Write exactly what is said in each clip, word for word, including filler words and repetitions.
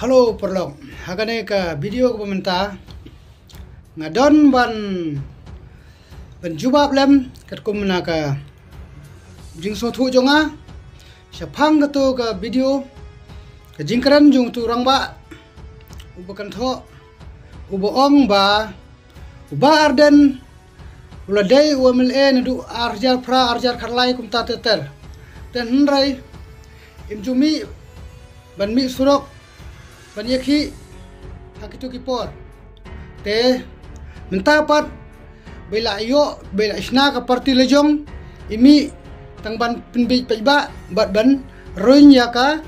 Hello paralok, ha kane ka video kaba mynta nga don ban ban jubab lem katkum na ka jingsngewthuh jong nga shaphang kato ka video, ka jingkren jong uto u rangbah uba kynthoh, uba ong ba u Bah Ardent u la dei u MLA naduh ar hajar phra, ar hajar khatlai kumta ter ter. Te hynrei im ju mih ban mih surok ban ïakhih ha kito ki por. Te mynta pat ba i la ïoh, ba i la shna ka party la jong, i mih tang ban pynbiej paidbah bad ban ruin ïa ka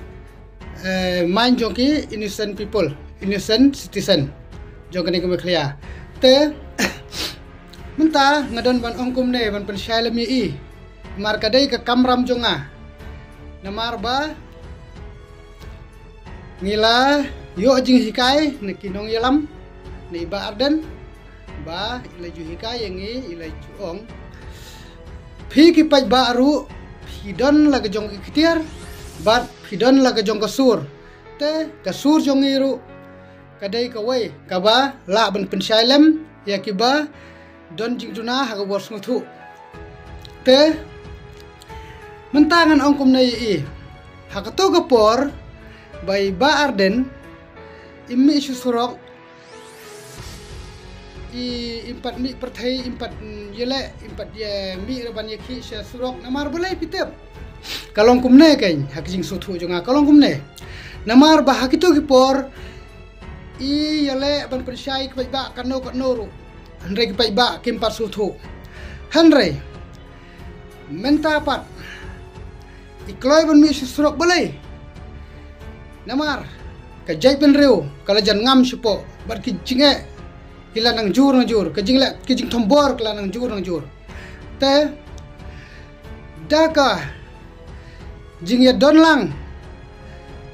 eh, main jong ki innocent people, innocent citizen jong kane ka Meghalaya. Te mynta nga don ban ong kumne, ban pynshai lem ïa i. Namar ka dei ka kamram jong nga. Namar ba ngi la ïoh jinghikai na ki nongïalam, na i Bah Ardent, ba i la ju hikai ïa ngi, i la ju ong, phi ki paidbah ruh phi don la ka jong ki ktien bad phi don la ka jong ka sur. Te ka sur jong ngi ruh ka dei kawei kaba lah ban pynshai lem ïa kiba don jingduna ha ka bor sngewthuh. Te mynta ngan ong kumne ïa i, ha kato ka por ba i Bah Ardent i mih sha surok, i, im pat mih pyrthei, im pat, mm, ïaleh, im pat ïa mih ruh ban ïakhih sha surok. Namar balei phi tip? Ka long kumne keiñ, ha ka jingsngewthuh jong nga ka long kumne. Namar ba ha kito ki por i ïaleh ban pynshai ki paidbah katno katno ruh, hynrei ki paidbah kim pat sngewthuh. Hynrei mynta pat i kloi ban mih sha surok. Balei? Namar ka jaitbynriew ka la jan ngam shapoh bad ki jingeh ki la nang jur nang jur, ka jingleh, ka jingthombor ka la nang jur nang jur. Te da ka jingïadon lang,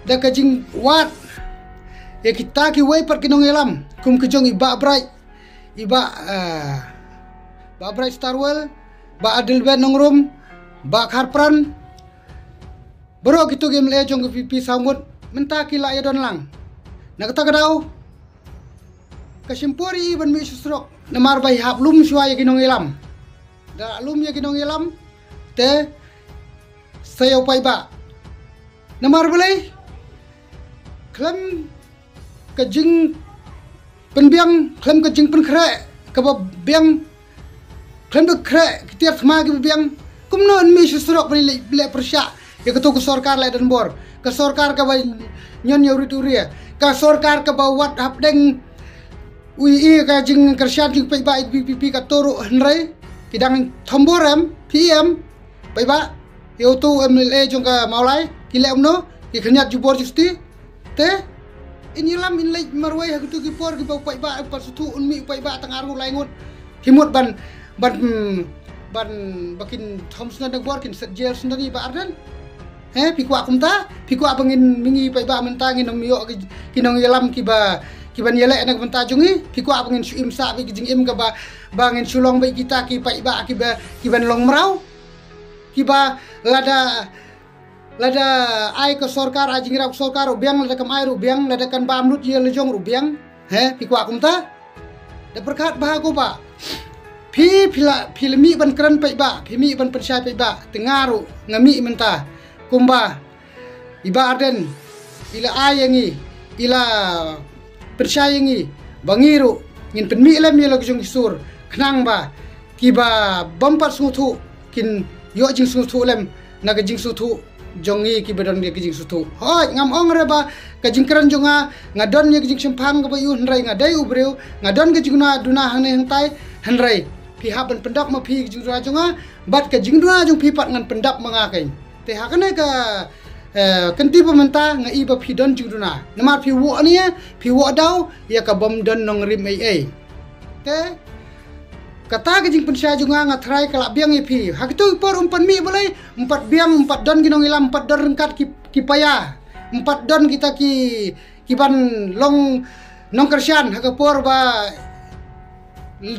da ka jingwad ïa kita kiwei pat ki nongïalam kum ka jong i Bah Bright, i Bah, eh, Bah Bright Starwell, Bah Adelbert Nongrum, Bah Kharpran, baroh kito ki MLA jong ka VPP saw ngut mynta ki la ïadon lang. Na kata ka daw ka shim por ïa i ban mih sha surok namar ba i hap lum shuwa ïa ki nongïalam. Da lum ïa ki nongïalam te sa ïa u paidbah. Namar balei? Khlem ka jingpynbiang, khlem ka jingpynkhreh kaba biang, khlem da khreh ki tiar thma kiba biang, kumno yn mih sha surok ban leh, leh pyrshah ïa kato ka sorkar leh donbor, ka sorkar kaba ñion ïa u rit u ria, ka sorkar kaba wat hapdeng u ïohi ïa ka jingkyrshan jingpeit ba ïa ka VPP. Kato ruh hynrei ki dang thombor em, phi em, paidbah, ïa uto u MLA jong ka Mawlai, ki leh kumno, ki khynñiat jubor justi. Te yn ïalam, yn leit marwei ha kito ki por kiba u paidbah, u paidbah sngewthuh, un mih u paidbah tang arngut laingut. Ki mut ban, ban, hmm, ban, ba kin thom syndon donbor, kin set jail syndon ïa i Bah Ardent. He, phi kwah kumta? Phi kwah ba ngin, ma ngi paidbah mynta ngin ym ïoh ki, ki nongïalam kiba, kiban ïaleh na ka bynta jong ngi? Phi kwah ba ngin shu im sah beit ki jingim kaba, ba ngin shu long beit kita ki paidbah kiba, kiban long mraw? Kiba lada, lada ai ka sorkar, ai jingïarap ka sorkar ruh biang, lada kam ai ruh biang, lada kan bam lut ïa la jong ruh biang. He, phi kwah kumta? Da pyrkhat bha ko Bah. Phi, phi la, phi la mih ban kren paidbah, phi mih ban pynshai paidbah, te nga ruh nga mih mynta. Kumba i Bah Ardent i la ai ïa ngi, i la pynshai ïa ngi ba ngi ruh ngin pynmih lem ïa la ka jong ki sur, khnang ba kiba bym pat sngewthuh kin ïoh jingsngewthuh lem na ka jingsngewthuh jong ngi kiba don ïa ka jingsngewthuh. Hooid, ngam ong re ba ka jingkren jong nga, nga don ïa ka jingshemphang kaba ïoh, hynrei nga dei u briew, nga don ka jingduna duna hangne hangtai, hynrei phi hap ban pyndap ma phi ka jingduna jong nga, bad ka jingduna jong phi pat ngan pyndap ma nga keiñ. Te ha kane ka, eh, kynti ba mynta nga i ba phi don jingduna. Namar phi woh ne, phi woh daw ïa ka bym don nongrim ei ei. Te kata ka jingpynshai jong nga, nga tharai ka la biang ïa phi. Ha kito ki por ym pat mih balei, ym pat biang, ym pat don ki nongïalam, ym pat don ryngkat ki, ki paia, ym pat don kita ki, kiban long nongkyrshan ha ka por ba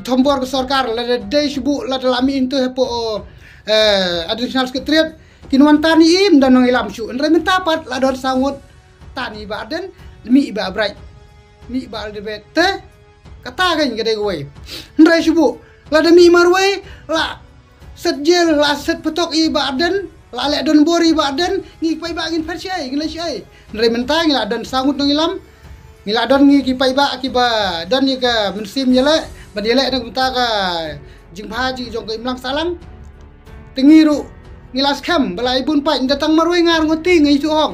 thombor ka sorkar, lada dei shu buh, lada la mih into hapoh, eh, Additional Secretariat, kin wan tan ïa i, ym don nongïalam shuh. Hynrei mynta pat la don saw ngut tan ïa i Bah Ardent, mih i Bah Bright, mih i Bah Elizabeth te kata kan ka dei kawei. Hynrei shu buh lada mih marwei la set jel, la set patok i Bah Ardent, la leh donbor i Bah Ardent, ngi paidbah ngin phet shaei, ngin leh shaei. Hynrei mynta ngi la don saw ngut nongïalam, ngi la don ngi ki paidbah kiba don ïa ka mynsiem ïaleh ban ïaleh na ka bynta ka jingbha jong ka imlang sahlang. Te ngi ruh ngi la skhem ba la i bun paid, ynda tang marwei nga ruh nga tieng, nga ïathuh hok.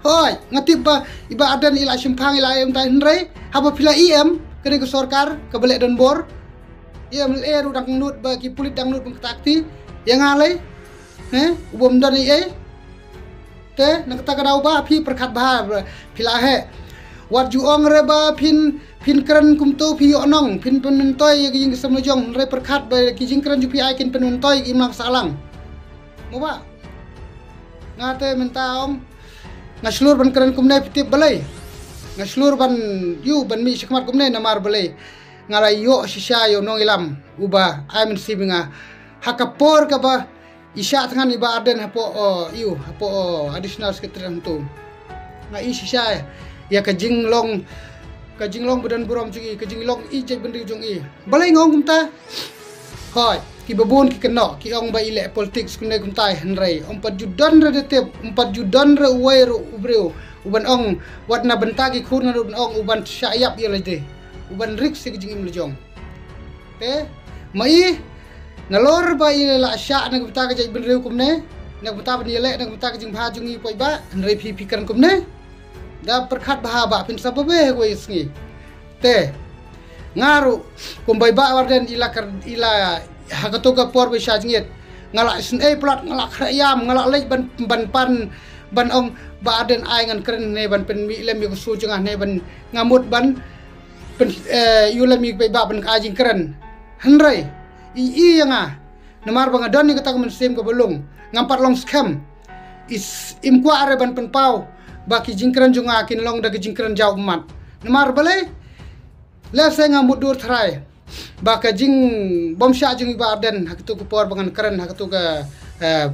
Hooid, nga tip ba i Bah Ardent i la shemphang, i la em tai, hynrei haba phi la i em, ka dei ka sorkar kaba leh donbor. I em leh ruh dang nud ba ki pulit dang nud ban kata kti ïa nga lei. He, u bym don ei ei. Te na kata ka daw ba phi pyrkhat bha, phi la heh. Wat ju ong re ba phin, phin kren kumto phi ïoh nong, phin pynmyntoi ïa ki jingsem la jong, hynrei pyrkhat ba ki jingkren jong phi ai kin pynmyntoi ïa ki imlang sahlang. Mo Bah, nga te mynta ong nga shlur ban kren kumne, phi tip balei nga shlur ban ïu ban mih shakhmat kumne, namar balei nga la ïoh shisha ïa u nongïalam uba ai mynsiem ïa nga ha ka por kaba i shah thngan i Bah Ardent hapoh, o, ïu, hapoh, o, additional secretary hangto. Nga i shisha ïa ka jinglong, ka jinglong ba don burom jong i, ka jinglong i jaitbynriew jong i. Balei nga ong kumta? Hooid, kiba bun ki kynnoh, ki ong ba i leh politics kumne kumtai, hynrei ym pat ju don re da tip, ym pat ju don re uwei ruh u briew uban ong wat na bynta ki khun ngan ruh ban ong uban shah ïap ïa lade, uban risk ïa ka jingim la jong. Te ma i, nalor ba i la shah na ka bynta ka jaitbynriew kumne, na ka bynta ban ïaleh, na ka bynta ka jingbha jong ngi paidbah, hynrei phi, phi kren kumne. Da pyrkhat bha Bah, phin sa babe ha kawei ka sngi. Te nga ruh kum ba i Bah Ardent i la kren, i la, ha kato ka por ba shah jingit, nga la isynei palat, nga la khreh ïam, nga la leit ban, ban pan, ban ong Bah Ardent ai ngan kren ne ban pynmih lem ïa ka sur jong nga ne ban, nga mut ban pyn, eh, ïoh lem ïa ki paidbah ban ai jingkren. Hynrei i, i ïa nga, namar ba nga don ïa kata ka mynsiem kaba lung, ngam pat long skhem. Is, im kwah re ban pynpaw ba ki jingkren jong nga kin long da ki jingkren jaw ummat. Namar balei? Lehse nga mutdur tharai ba ka jingbymshah jong i Bah Ardent ha kato ka por ba ngan kren ha kato ka, eh,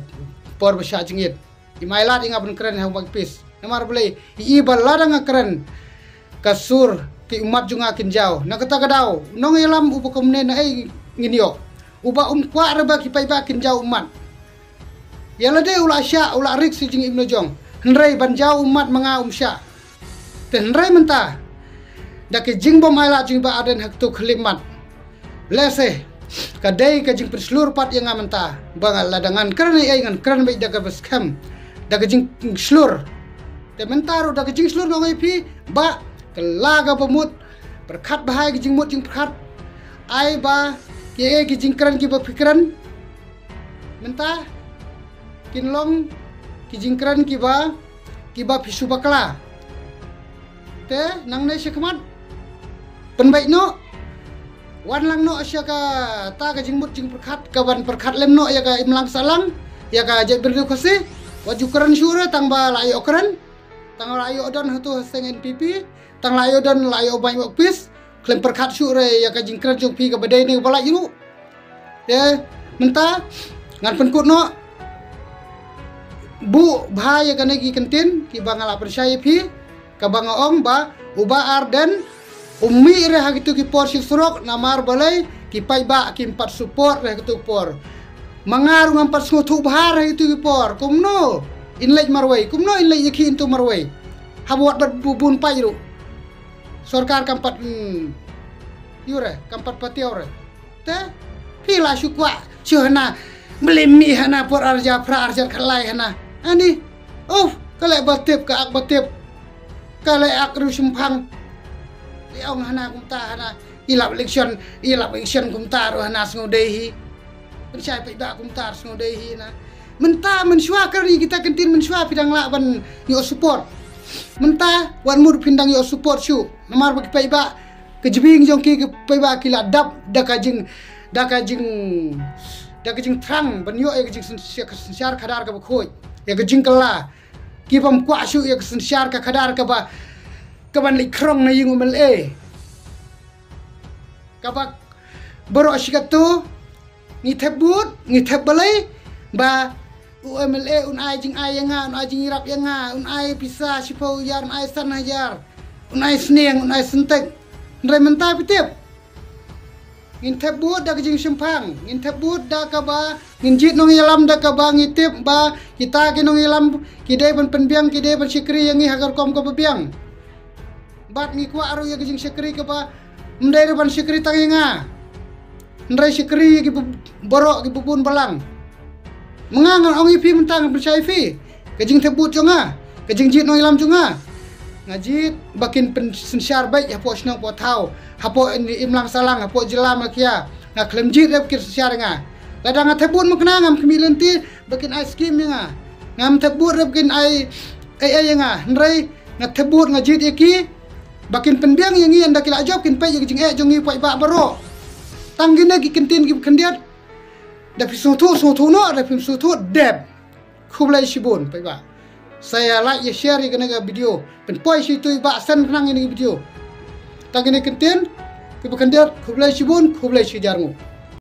por ba shah jingit, im ailad ïa nga ban kren ha Ummat Kpis. Namar balei? I, i ba lada nga kren, ka sur ki ummat jong nga kin jaw. Na kata ka daw, nongïalam uba kumne naei ngin ïoh? Uba um kwah re ba ki paidbah kin jaw ummat. Ïa lade u la shah, u la risk ïa ka jingim la jong, hynrei ban jaw ummat ma nga um shah. Te hynrei mynta da ka jingbym ailad jong i Bah Ardent ha kato ka khyllipmat, lehse ka dei ka jingpynshlur pat ïa nga mynta ba nga, lada ngan kren ei ei ngan kren beit da kaba skhem, da ka jingshlur. Te mynta ruh da ka jingshlur nga ong ïa phi Bah, kylla kaba mut, pyrkhat bha ïa ka jingmut jingpyrkhat. Ai ba kiei ki jingkren kiba phi kren mynta kin long ki jingkren kiba, kiba phi shu bakla. Te nangne shakhmat pynbeit noh, wan lang noh sha kata ka jingmut jingpyrkhat, ka ban pyrkhat lem noh ïa ka imlang sahlang, ïa ka jaitbynriew Khasi. Wat ju kren shuh re tang ba la ïoh kren, tang la ïoh don hato ha seng N P P, tang la ïoh don, la ïoh bang ïoh pis. Khlem pyrkhat shuh re ïa ka jingkren jong phi kaba dei ne kaba lait ruh. Te mynta ngan pynkut noh, buh bha ïa kane ki kyntien kiba nga la pynshai ïa phi, kaba nga ong ba u Bah Ardent um mih re ha kito ki por shit surok, namar balei? Ki paidbah kim pat support re ha kito ki por. Ma nga ruh ngam pat sngewthuh bha re ha kito ki por. Kumno in leit marwei, kumno in leit ïakhih into marwei, haba wat bad bu-, bun paid ruh? Sorkar kam pat, hmm, ïu re, kam pat patiaw re. Te phi la shu kwah shu hana, balei mih hana por ar hajar phra, ar hajar khatlai hana. Ani, uf, ka leh ba tip, ka ak ba tip, ka leh ak ruh shemphang. Leh ong hana kumta hana, i lap election, i lap election kumta ruh hana, sngewdei hi. Pynshai paidbah kumta ruh sngewdei hi na. Mynta mynshuwa kren ïa kita ki kyntien, mynshuwa phi dang lah ban ïoh support. Mynta wat mut phin dang ïoh support shuh, namar ba ki paidbah, ka jingbieng jong ki, ki paidbah ki la dap da ka jing, da ka jing, da ka jingthrang ban ïoh ïa ka jingsynshar, ka synshar khadar kaba khuid, ïa ka jingkylla. Ki bym kwah shuh ïa ka synshar ka khadar kaba, kaban leit khrong na ïing u M L A. Kaba baroh shi katto ngi thep bud, ngi thep balei, ba U M L A un ai jingai ïa nga, un ai jingïarap ïa nga, un ai pisa shiphew hajar, un ai san hajar, un ai sniang, un ai syntek. Hynrei mynta phi tip, ngin thep bud da ka jingshemphang, ngin thep bud da kaba ngin jied nongïalam da kaba ngi tip ba kita ki nongïalam ki dei ban pynbiang, ki dei ban shakri ïa ngi ha ka rukom kaba biang. Bad ngi kwah ruh ïa ka jingshakri kaba ym dei ruh ban shakri tang ïa nga, hynrei shakri ïa ki baroh ki babun balang. Ma nga ngan ong ïa phi mynta, ngan pynshai ïa phi, ka jingthep bud jong nga, ka jingjied nongïalam jong nga, nga jied ba kin pynsynshar beit hapoh shnong hapoh thaw, hapoh imlang sahlang, hapoh jylla Meghalaya. Nga khlem jied ruh ba kin synshar ïa nga. Lada nga thep bud mynta, ngam khmih lynti ba kin ai skim ïa nga. Ngam thep bud ruh ba kin ai ei ei ïa nga. Hynrei nga thep bud, nga jied ïa ki ba kin pynbiang ïa ngi, ynda ki la jop kin peit ïa ka jingeh jong ngi paidbah baroh. Tang kine ki kyntien kiba khyndiat. Da phi sngewthuh, sngewthuh noh, da phim sngewthuh, dep. Khublei shibun paidbah. Sa ïa like, ïa share ïa kane ka video, pynpoi sha itu i Bah Sen Khnang ïa kane ka video. Tang kine ki kyntien kiba khyndiat. Khublei shibun, khublei shihajar nguh.